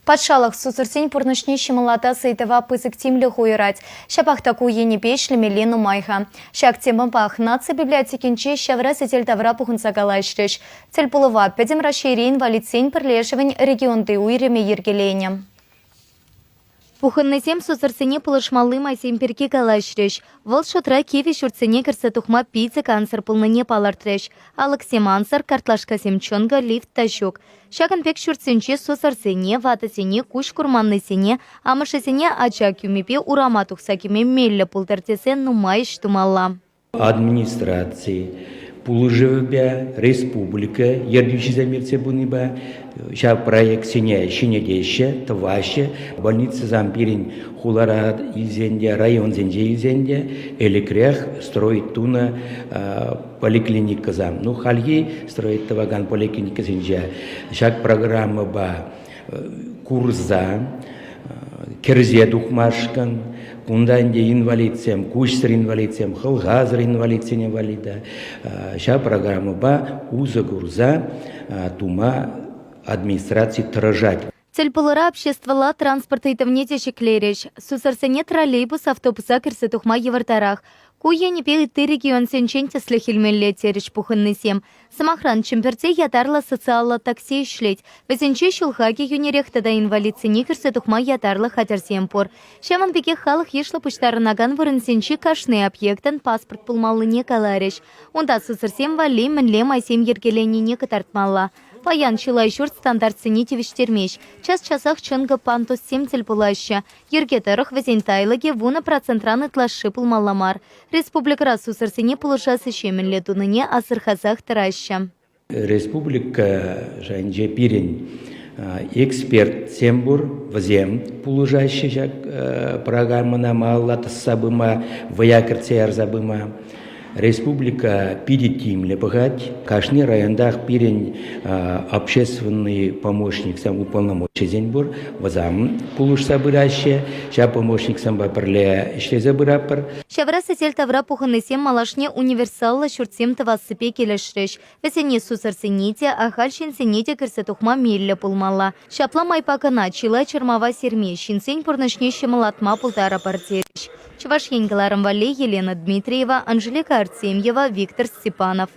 Патшалӑх сусӑрсен пурнӑҫне ҫӑмӑллатас ыйтӑва пысӑк тимлӗх уйӑрать. Ҫапах та ку енӗпе ӗҫлемелли нумай-ха. Ҫак темӑпах наци библиотекинче ҫавра сӗтел тавра пухӑнса калаҫрӗҫ. Тӗлпулӑва Пӗтӗм Раҫҫейри инвалидсен пӗрлешӗвӗн регионти уйрӑмӗ йӗркеленӗ. Пухӑннисем сусӑрсене пулӑшмалли майсем пирки калаҫрӗҫ. Вӑл шутра кивӗ ҫуртсене кӗрсе тухма питӗ кансӗр пулнине палӑртрӗҫ. Алӑксем ансӑр, картлашкасем чӑнкӑ, лифт та ҫук. Ҫакӑн пек ҫуртсенче сусӑрсене, ватӑсене, куҫ курманнисене, амӑшӗсене ача кӳмипе урама тухса кӗме меллӗ пултӑр тесе нумай ӗҫ тумалла. Администраци пулӑшӑвӗпе республика ертӳҫисем ертсе пынипе ҫав проектсене ҫӗнетеҫҫӗ, тӑваҫҫӗ. Больницӑсем пирӗн хулара илсен те, районсенче илсен те ӗлӗкрех строить тунӑ поликлиникӑсем. Ну, хальхи строить тӑвакан поликлиникӑсенче ҫак программӑпа курса кӗрсе тухмашкӑн кунта ӗнтӗ инвалидсем, куҫсӑр инвалидсем, хӑлхасӑр инвалидсене валли та ҫав программӑпа усӑ курса тума администраци тӑрӑшать. Тӗлпулура обществӑлла транспорт ыйтӑвне те ҫӗклерӗҫ. Сусӑрсене троллейбус автобуса кӗрсе тухма йывӑртарах. Ку енӗпе ытти регионсенчен тӗслӗх илмелле, терӗҫ пухӑннисем. Сӑмахран, Чӗмпӗрте ятарлӑ социаллӑ такси ӗҫлет. Вӗсенче ҫул хакӗ йӳнӗрех тата инвалидсене кӗрсе тухма ятарлӑ хатӗрсем пур. Ҫавӑн пекех халӑх йышлӑ пуҫтарӑнакан вырӑнсенчи кашни объектӑн паспорт пулмаллине каларӗҫ. Унта сусӑрсем валли мӗнле майсем йӗркеленине кӑтартмалла. Паян чылай ҫурт стандартсене тивӗҫтермест. Час-часах чӑнкӑ пандуссем тӗл пулаҫҫӗ. Йӗрке тӑрӑх вӗсен тайлӑкӗ 10 процентран ытлашши пулмалла мар. Республикӑра сусӑрсене пулӑшас ӗҫе мӗнле тунине асӑрхасах тӑраҫҫӗ. Республика шайӗнче пирӗн экспертсем пур, вӗсем пулӑшаҫҫӗ ҫак программӑна малалла тӑсса пыма, вӑя кӗртсе ярса пыма. Республика питӗ тимлӗ пӑхать. Кашни районтах пирӗн общественный помощниксем, уполномоченныйсен пур. Вӗсем пулӑшса пыраҫҫӗ. Ҫав помощниксемпе пӗрле ӗҫлесе пыратпӑр. Ҫавра сӗтел тавра пухӑннисем малашне универсаллӑ ҫуртсем тӑвассипе килӗшрӗҫ. Вӗсене сусӑрсене те, ахаль ҫынсене те кӗрсе тухма меллӗ пулмалла. Ҫапла майпа кӑна чылай чӑрмава сирме, ҫынсен пурнӑҫне ҫӑмӑллатма пултарӑпӑр терӗҫ. Чӑваш Ен кӑларӑм валли Елена Дмитриева, Анжелика Артемьева, Виктор Степанов.